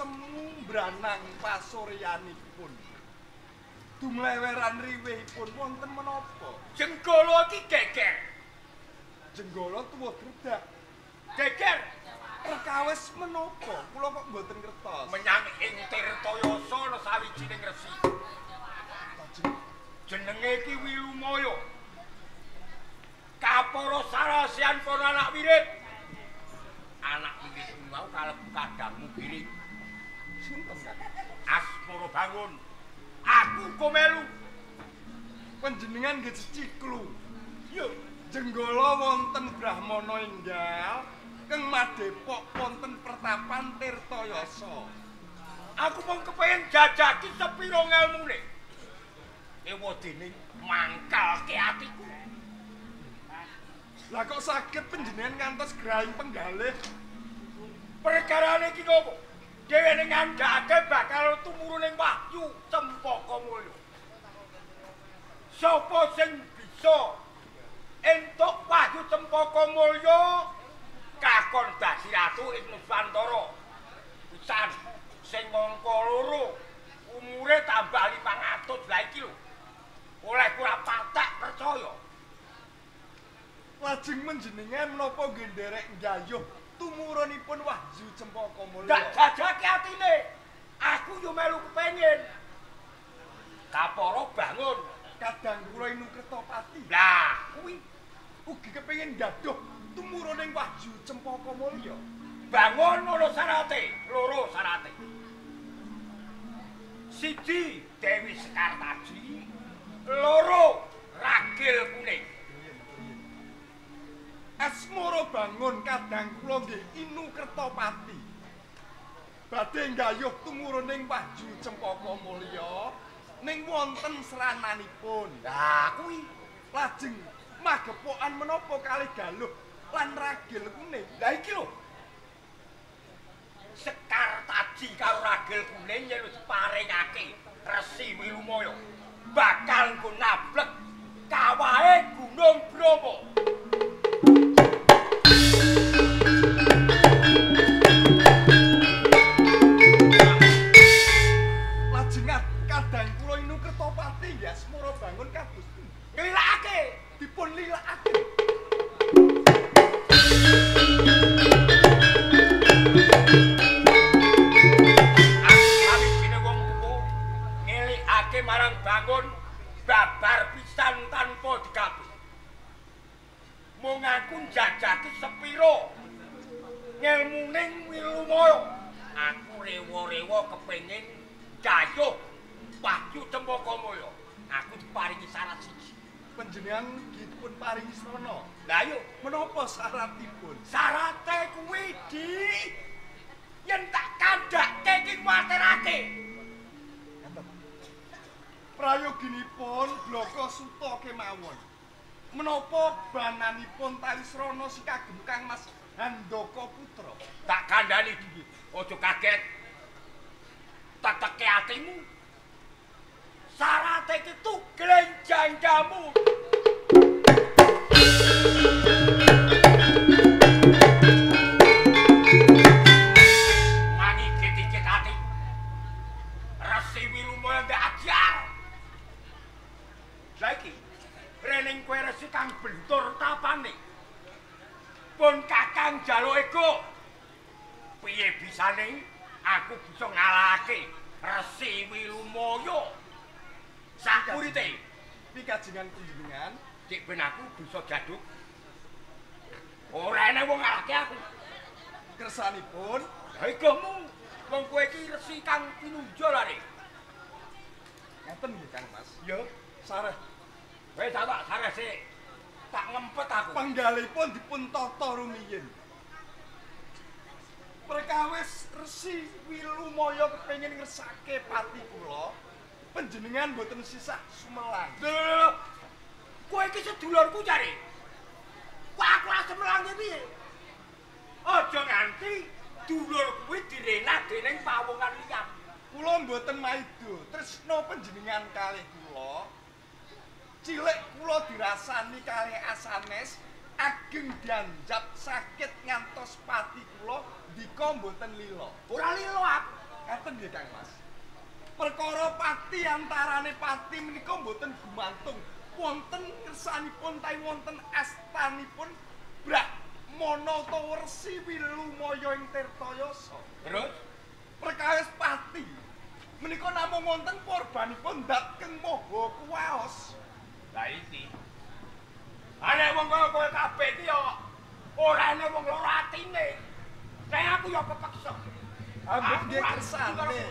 semu mbranang pasuryanipun. Dumleweran riwihipun wonten menapa? Jenggala iki geger. Jenggala tuwa gredak. Geger. Perkawis menapa? Kula kok mboten ngertos. Menyang ing Tirtayasa ana sawijining resi. Jenenge iki Wilumaya. Kapara sarasian para anak wirid. Anak wirid mau kalebu kadangmu Giring. Sinten, Kang? Asmara Bangun. Aku uga melu. Panjenengan nggih ceciklu. Yo, Jenggala wonten Brahmana enggal. Keng madhepok wonten pertapan Tirtayasa. Aku mung kepengin jajaki sepira ngelmune. Ewadene mangkalke atiku. Lah kok saged panjenengan ngantos grahing penggalih? Perkarane iki ngopo? Dheweke ngandhakake bakal tumurun ing wahyu Cempaka Mulya. Sapa sing bisa entuk wahyu Cempaka Mulya? Kakon dadi ratu ing Nuswantara. Pisan sing angka 2, umure tambah 500 lha iki lho. Oleh ora patek percaya. Lajeng menjenengan menapa nggih nderek nggayuh tumurunipun wahyu Cempaka Mulya? Ndak jajake atine. Aku yo melu kepengin. Kapara Bangun kadang kula Inu Kertopati. Lah kuwi ugi kepengin gaduh tumuruning wahyu Cempaka Mulya. Bangun ana syarate, loro syarate. Siji Dewi Sekartaji, loro Ragil Kuning. Asmara Bangun kadang kula nggih Inu Kertopati. Badhe nggayuh tumuruning wahyu Cempaka Mulya ning wonten srananipun. Lah kuwi lajeng magepokan menapa kalih Galuh lan Ragil Kuning. Lah iki lho. Sekartaji karo Ragil Kuning yen wis diparingake Resi Wilumaya bakal nggo nablek kawahe Gunung Bromo. Lajeng kadang kula Inu Kertopati nggih Asmara Bangun kados nglilakake, dipun lilakake. Sawijine wong tuwa ngelikake marang Bangun babar pisan tanpa dikabeh. Mung aku njajaki sepira ngelmuning Wilumaya. Aku rewa-rewa kepengin gayuh wahyu Cempaka Mulya. Aku diparingi syarat siji. Panjenengan dipun paringi srana. Lah yo, menapa syaratipun? Syarate kuwi di yen tak kandhake iki kuwatirake. Prayoginipun blaka suta kemawon. Menapa bananipun tali srana sing kagem Kang Mas Handaka Putra? Tak kandhani iki. Aja kaget. Teteke atimu. Syarate iki tuglen janggamu. Mangigit-igit ati. Resi Wilumaya ndak ajar. Saiki rening kowe resi kang bentur tapane. Pun kakang njaluk ego. Piye bisane aku bisa ngalahake Resi Wilumaya? Sakurite pikajengan panjenengan, cek ben aku bisa jaduk. Ora enek wong ngalahke aku. Kersanipun lha egomu, wong kowe iki resi kang pinunjul are. Ngaten nggih Kang Mas. Ya, sareh. Wis tak sareh sik. Tak ngempet aku. Penggalipun dipun tata rumiyin. Perkawis Resi Wilumaya kepengin ngersake pati kula, panjenengan mboten sisah sumelang. Lho lho lho. Kowe iki sedulurku jare. Kok aku ora sumelang iki piye? Aja nganti dulur kuwi direnah dening pawongan liyan. Kula mboten maido, tresna panjenengan kalih kula. Cilik kula dirasani kalih asanes, ageng dianjap sakit ngantos pati kula ndika mboten lila. Ora lila aku. Ngaten nggih Kang Mas. Perkara pati antarane pati menika mboten gumantung wonten kersanipun tawi wonten astanipun Brahmana utawa Resi Wilumaya ing Tirtayasa. Terus perkawis pati menika namung wonten korbanipun Dat Keng Maha Kuwaos. Lah iki. Ana wong kaya kowe kabeh iki ya ora ana wong loro atine. Nek aku ya kepeksa. Ambek nggih kersane.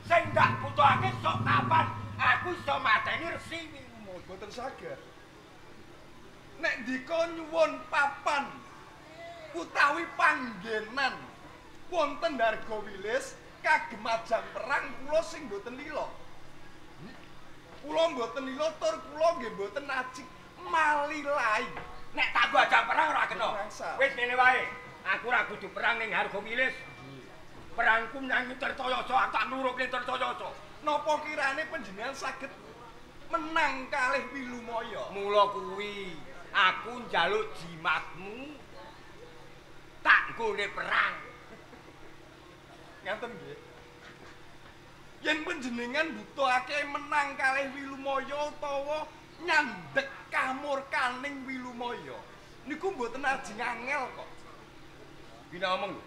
Sing ndak butuhake sok kapan aku iso mateni Resi Wilumaya. Mboten saged. Nek ndika nyuwun papan utawi panggenan wonten Dargawilis kagem ajang perang kula sing mboten lila. Kula mboten lila tur kula nggih mboten ajik malilai. Nek tak go ajang perang ora kena. Wis ngene wae. Aku ora kudu perang ning Hargowilis. Perangku nang Tirtayasa, aku tak nuruk ning Tirtayasa. Napa kirane panjenengan saged menang kalih Wilumaya? Mula kuwi aku njaluk jimatmu tak nggone perang. Ngaten nggih. Yen panjenengan butuhake menang kalih Wilumaya utawa nyandhek kamurkaning Wilumaya, niku mboten ajeng angel kok. Bina omong lho.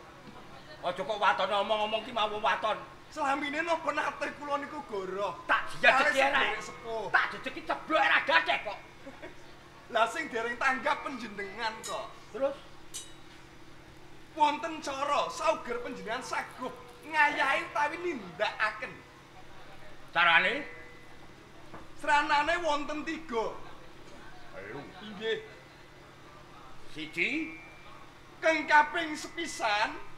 Aja kok waton omong-omong ki mau waton. Selamine napa nate kula niku goroh. Tak jejeki ora. Tak jejeki ceblok ora gatheh kok. Lah sing dereng tanggap panjenengan kok. Terus wonten cara sauger panjenengan saguh ngayahi utawi nindakaken. Carane? Sranane wonten 3. Ayo. Inggih. Siji, keng kaping sepisan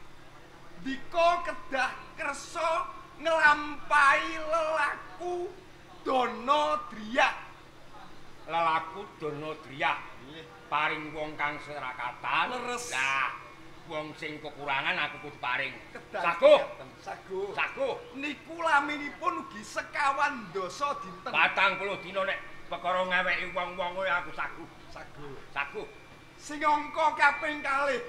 dika kedah kersa nglampahi lelaku dana driyak. Lelaku dana driyak. Paring wong kang serakatan. Leres. Lah, wong sing kekurangan aku kudu paring. Saguh. Saguh. Saguh. Niku laminipun ugi sekawan dasa dinten. 40 dina nek perkara ngeweki wong-wong aku saguh. Saguh. Saguh. Sing angka kaping kalih,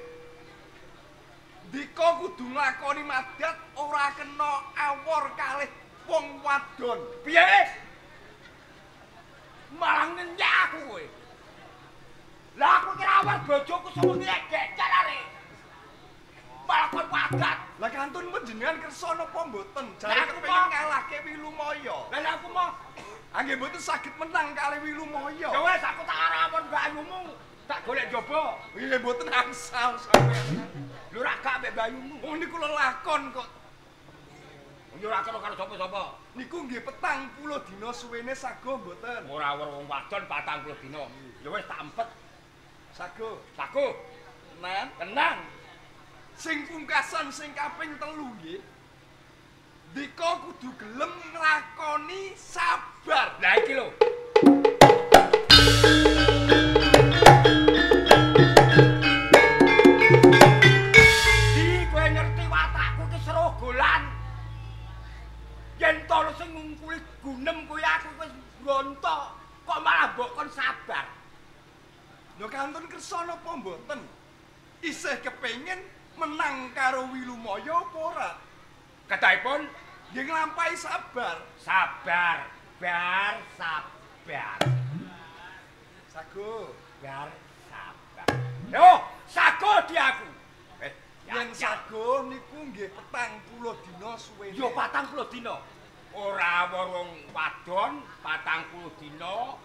dika kudu nglakoni madat ora kena awor kalih wong wadon. Piye? Malah ngenyak aku kowe. Lah aku kira awor bojoku sewengi gecer are. Malah kon wadat. Lah kantun panjenengan kersa napa mboten? Jare kepengin ngalahke Wilumaya. Lah aku mah nggih mboten saged menang kalih Wilumaya. Ya wis aku tak arawon mbayumu. Tak golek njaba. Nggih mboten angsal sampeyan. Lho ora gak ambek mbayumu. Wong niku lelakon kok. Ya ora kena karo sapa-sapa. Niku nggih 40 dina suwene saguh mboten? Ora wong wadon 40 dina. Ya wis tak empet. Saguh. Saguh. Tenan. Tenang. Sing pungkasan sing kaping 3 nggih. Dika kudu gelem nglakoni sabar. Lah iki lho. Di kowe ngerti watakku ki serogolan. Yen to sing ngungkuli gunem kuwi aku wis bronto, kok malah mbok kon sabar. Lho kantun kersa napa mboten? Isih kepengin menang karo Wilumaya apa ora? Kedahipun nggih nglampahi sabar. Sabar, bar sabar. Saguh, bar sabar. Yo, saguh di aku. Yen saguh niku nggih 40 dina suwene. Yo 40 dina. Ora wong wadon 40 dina,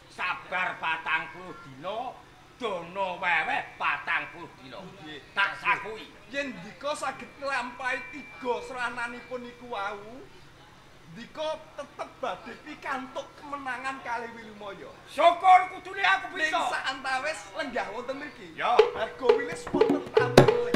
sabar 40 dina, dana wewe 40 dina. Tak sakui. Yen ndika saged nglampahi 3 srananipun niku wau, ndika tetep badhe pikantuk kemenangan kalih Wilumaya. Syukur kudune aku bisa. Ning saantawis lenggah wonten mriki. Ya, Hargowilis wonten tamu malih.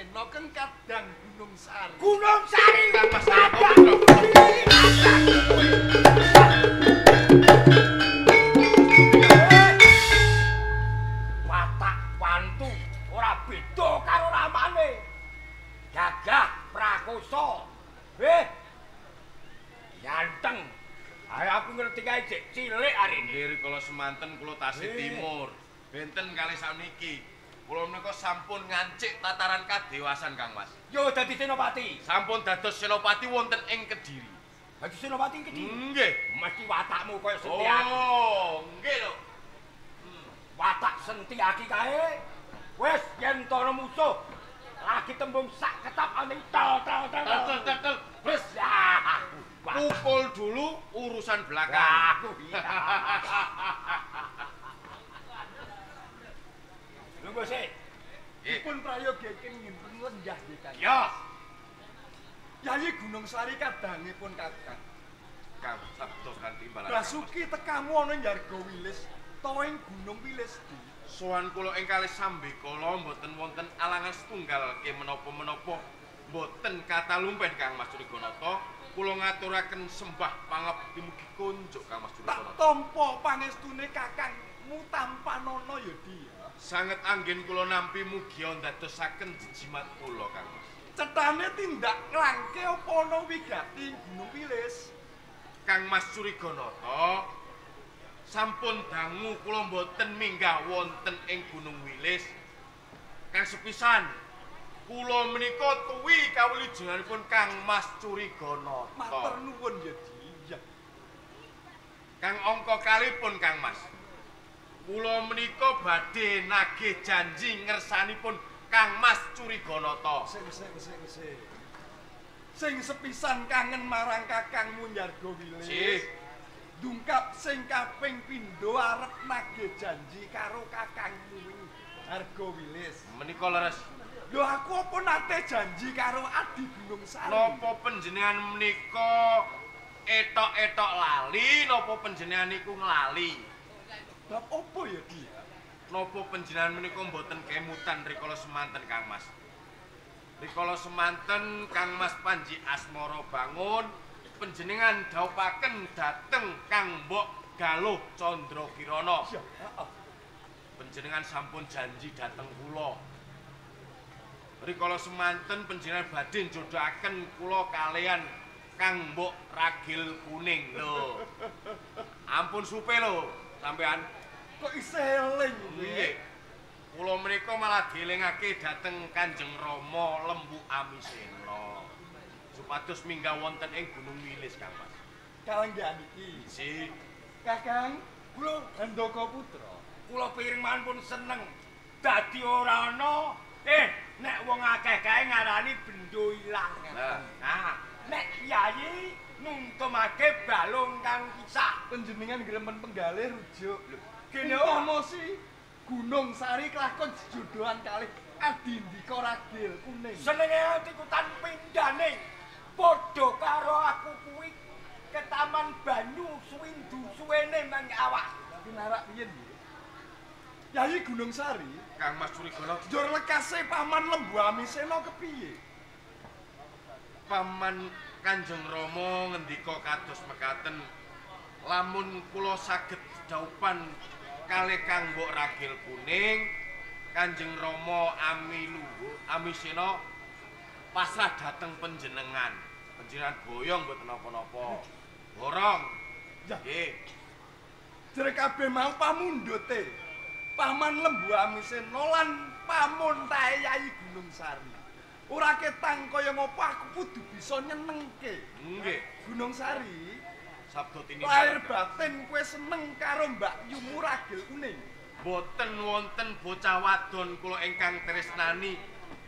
Amisena keng kadang Gunung Sari. Gunung Sari. Kang Mas Watak wantu ora beda karo ramane. Gagah prakosa. Ganteng. Ayo aku ngerti kae jek cilik arene. Nggih rikala semanten kula tasih timur. Benten kalih sakniki. Kula menika sampun ngancik tataran kadewasan Kang Mas. Yo dadi senopati. Sampun dados senopati wonten ing Kediri. Dadi senopati ing Kediri? Nggih. Mesti watakmu kaya Sentiaki. Oh, nggih lho. Watak Sentiaki kae. Wis yen ana musuh lagi tembung sak ketap aning tol tol tol tol tol tol. Wis. Pukul dulu urusan belakang. Lungguh sik. Dipun prayogaken nginten lenggah nggih Kang. Ya. Yayi Gunung Sari kadangipun Kakang. Kang sabda kanthi imbalan. Basuki tekamu ana Njarga Wilis ta ing Gunung Wilis di. Sowan kula ing kalih sambekala mboten wonten alangan setunggal ke menapa-menapa mboten katalumpen Kang Mas Curiganata. Kula ngaturaken sembah pangabekti mugi kunjuk Kang Mas Tak Curiganata. tampa pangestune kakangmu tampanana ya Di. Sanget anggen kula nampi mugi ndadosaken jejimat kula Kang Mas. Cetane tindak nglangke apa ana wigati Gunung Wilis? Kang Mas Curiganata, sampun dangu kula mboten minggah wonten ing Gunung Wilis. Kang sepisan kula menika tuwi kawulujenganipun Kang Mas Curiganata. Matur nuwun ya Di. Ya. Kang angka kalipun Kang Mas. Kula menika badhe nagih janji ngersanipun Kang Mas Curiganata. Sing sing sing sing. Sing sepisan kangen marang kakangmu Njarga Wilis. Sih. Dungkap sing kaping pindho arep nagih janji karo kakangmu Njarga Wilis. Menika leres. Lho aku apa nate janji karo Adi Gunung Sari? Napa panjenengan menika etok-etok lali napa panjenengan niku nglali? Bab apa ya Di? Napa panjenengan menika mboten kemutan rikala semanten Kang Mas? Rikala semanten Kang Mas Panji Asmara Bangun, panjenengan dhawuhaken dhateng Kang Mbok Galuh Candra Kirana. Ya, heeh. Panjenengan sampun janji dhateng kula. Rikala semanten panjenengan badhe njodohaken kula kalian Kang Mbok Ragil Kuning lho. Ampun supe lho sampean. Kok isih eling kuwi? Nggih. Kula menika malah dielingake dhateng Kanjeng Rama Lembu Amisena. Supados minggah wonten ing Gunung Wilis, Kang Mas. Kalenggahan iki. Si Kakang, kula Handaka Putra. Kula piring mawon pun seneng. Dadi ora ana nek wong akeh kae ngarani bendo ilang. Nah, nek kiai nuntumake balung kang kisah. Panjenengan gremen penggalih rujuk. Lho, gene umpama si Gunung Sari kelakon jejodohan kalih Adindika Ragil Kuning. Senenge ati-kutan pindhane padha karo aku kuwi ketaman banyu suwindu suwene nang awak. Pinarak piye nggih? Yayi Gunung Sari, Kang Mas Curiganata, njur lekase Paman Lembu Amisena kepiye? Paman Kanjeng Rama ngendika kados mekaten, lamun kula saged dhaupan kalih Kang Mbok Ragil Kuning, Kanjeng Rama Amisena pasrah dhateng panjenengan. Panjenengan boyong mboten napa-napa. Borong. Nggih. Jere kabeh mau pamundhute Paman Lembu Amisena lan pamuntahe Yayi Gunung Sari. Ora ketang kaya ngopo aku kudu bisa nyenengke. Nggih. Gunung Sari, sabda tini. Lahir batin kowe seneng karo Mbak Yumu Ragil Kuning. Mboten wonten bocah wadon kula ingkang tresnani.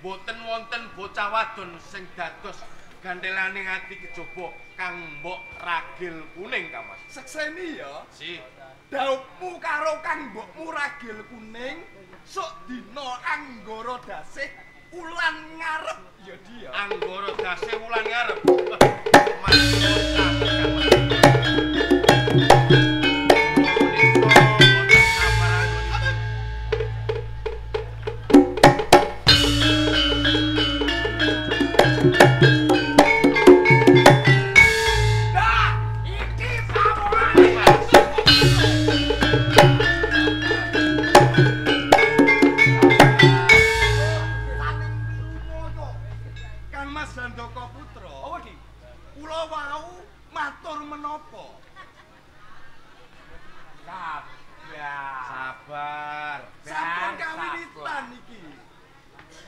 Mboten wonten bocah wadon sing dados gantelane ati kejaba Kang Mbok Ragil Kuning, Kang Mas. Sekseni ya. Si. Daupmu karo Kang Mbokmu Ragil Kuning sok dina Anggara Dasih wulan ngarep ya Di ya. Anggara Dasih wulan ngarep. Mas. Dah, iki pamorane. Saning Wilumoyo. Kang Mas Handaka Putra. Apa iki? Kula wau matur menapa? Sabar. Sabar. Sampun kawinitan iki.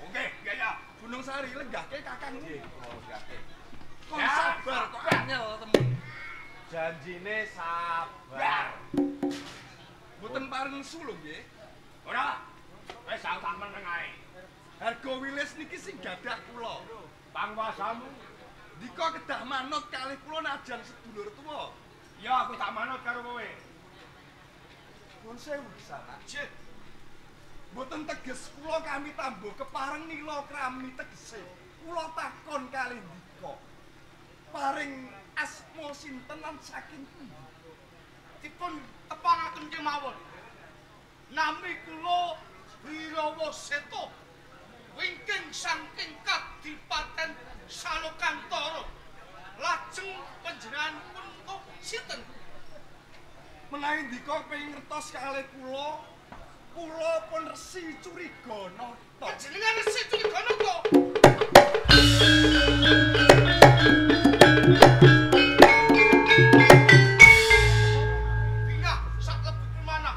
Oke, iya ya. Gunung Sari lenggahke kakangmu. Nggih, kula lenggahke. Kon sabar kok angel temen. Janjine sabar. Mboten pareng nesu lho nggih. Ora. Wis aku tak meneng ae. Harga wilis niki sing gadah kula. Pangwasamu. Dika kedah manut kalih kula najan sedulur tuwa. Ya aku tak manut karo kowe. Nuwun sewu Kisana. Nggih. Mboten teges kula kami tambuh kepareng nila krami tegese. Kula takon kalih ndika. Paring asma sinten lan saking pundi? Dipun tepangaken kemawon. Nami kula Wirawaseta wingking saking Kadipaten Salokantara. Lajeng panjenengan punika sinten? Menawi ndika pengin ngertos kalih kula, kula pun Resi Curiganata. Panjenengan Resi Curiganata. Bingah sak lebet manah.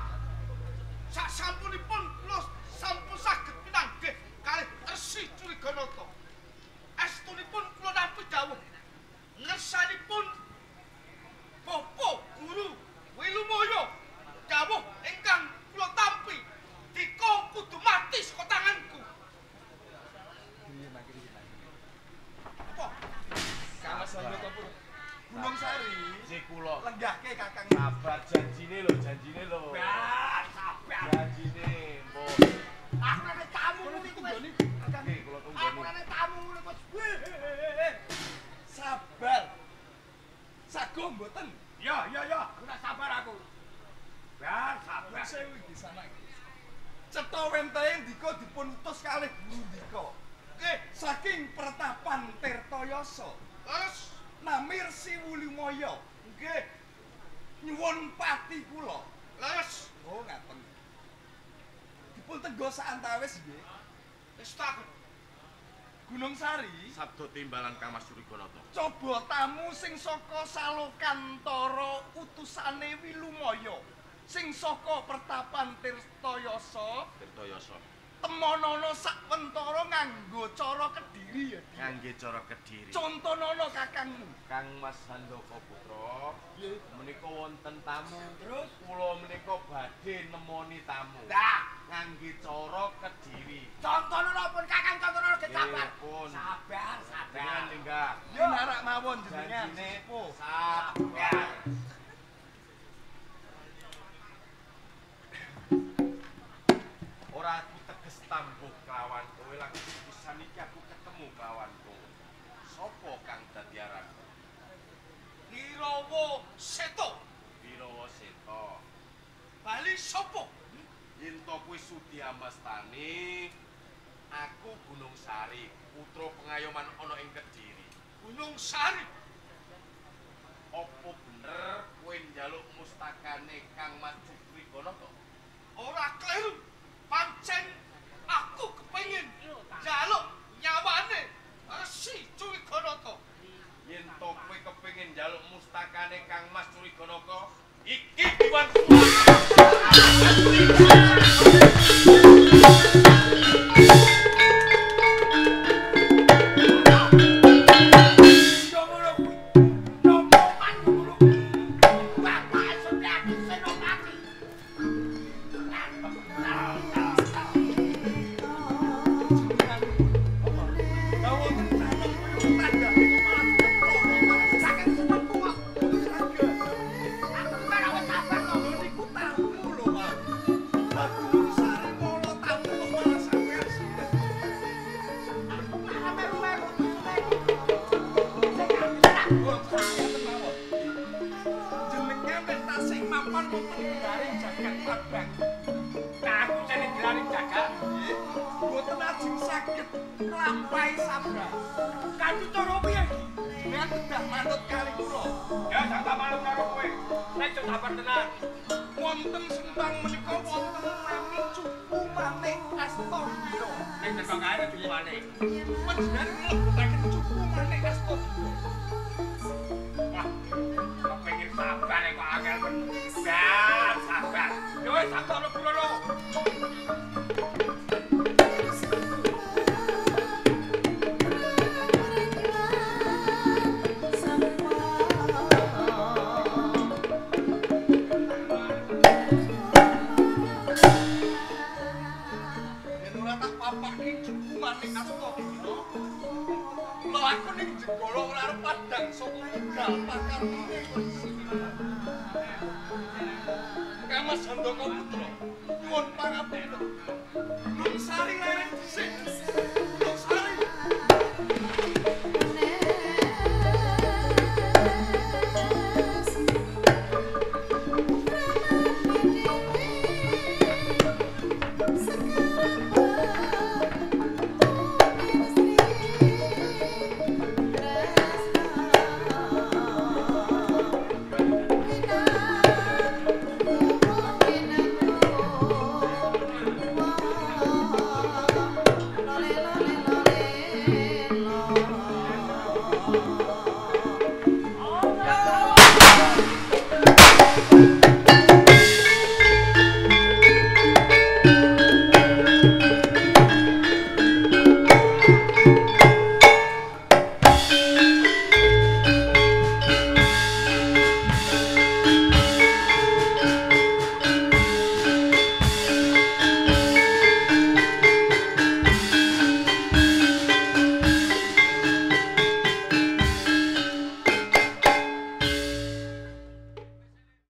Sak sampunipun kula sampun saged pinanggih kalih Resi Curiganata. Estunipun kula nampi dawuh ngersanipun Bapak Guru Wilumoyo dawuh ingkang kula tampi dika kudu mati saka tanganku. Apa? Kang Mas Handaka Putra. Gunung Sari Nggih kula. lenggahke kakang. Sabar janjine lho, janjine lho. Sabar, sabar. Janjine, mbok. Aku nek tamu ngono iku wis. Kakang Nggih, kula Aku tunggoni. nek tamu ngono wis. Sabar. Sago mboten? Ya, ya, ya, aku tak sabar aku. Bar, sabar. Sewu iki sana iki. Cetha wentahe ndika dipun utus kalih guru ndika. Nggih, Saking pertapan Tirtayasa, leres. nami Resi Wulimaya. Nggih, Nyuwun pati kula. leres. Oh, ngaten. Dipun tenggo saantawis nggih. Wis takon. Gunung Sari, Sabda timbalan Kang Mas Curiganata. coba tamu sing saka Salokantara utusane Wilumaya, sing saka pertapan Tirtayasa, Tirtayasa. temonono sakwentara nganggo cara Kediri ya. Di. Ngangge cara Kediri. Contonono kakangmu. Kang Mas Handaka Putra, Nggih. menika wonten tamu. Terus kula menika badhe nemoni tamu. Dah, Ngangge cara Kediri. contonono pun kakang contonono ge sabar. Nggih, pun. Sabar, sabar. Jenengan lenggah. Pinarak mawon jenengan. Janjine Sepuh. sabar. Ora aku teges tambuh kelawan kowe lagi pisan iki aku ketemu kelawan kowe. Sopo kang dadi aranku? Wirawaseta. Wirawaseta. Bali sapa? Yen to kuwi sudi amastani, aku Gunung Sari, putra pengayoman ana ing Kediri. Gunung Sari. Apa bener kowe njaluk mustakane Kang Mas Curiganata? Ora kleru. Pancen aku kepengin njaluk nyawane Resi Curiganata. Yen to kowe kepengin njaluk mustakane Kang Mas Curiganata, iki diwan kuwi. Yo ngono kuwi. Nopo pan yo ngono kuwi. Bapak Suryadi Senopati. Lah wonten calon kuwi tanggane kok malah diplok. Saking senengku kok. Saged. Aku ora wis sabar kok. Lho niku tamu lho, Pak. Lah Gunung Sari molo tamu kok malah sampean sinten. Aku malah meru-meru tusune iki. Sing aku Ngaten mawon. Jenengan nek tasih mapan wonten garing jagat Abang. Aku jeneng gelane jagat. Nggih, mboten ajeng saged nglampahi sabar. Kanthi cara piye iki? Jenengan kedah manut kali kula. Ya sak manut karo kowe. Nek sabar tenan. Wonten sentang menika wonten nami cupu manik Astagfirullah. Ning teko kae cupu manik. Panjenengan mlebetaken cupu manik Astagfirullah. Wah, kepengin sabar kok angel men. Sabar, sabar. Ya wis sabar mlebu rono. Aku ning Jenggala ora arep padhang saka Tegal pakartine Resi. Kang Mas Handaka Putra nyuwun pangapunten. Nun sari leren dhisik.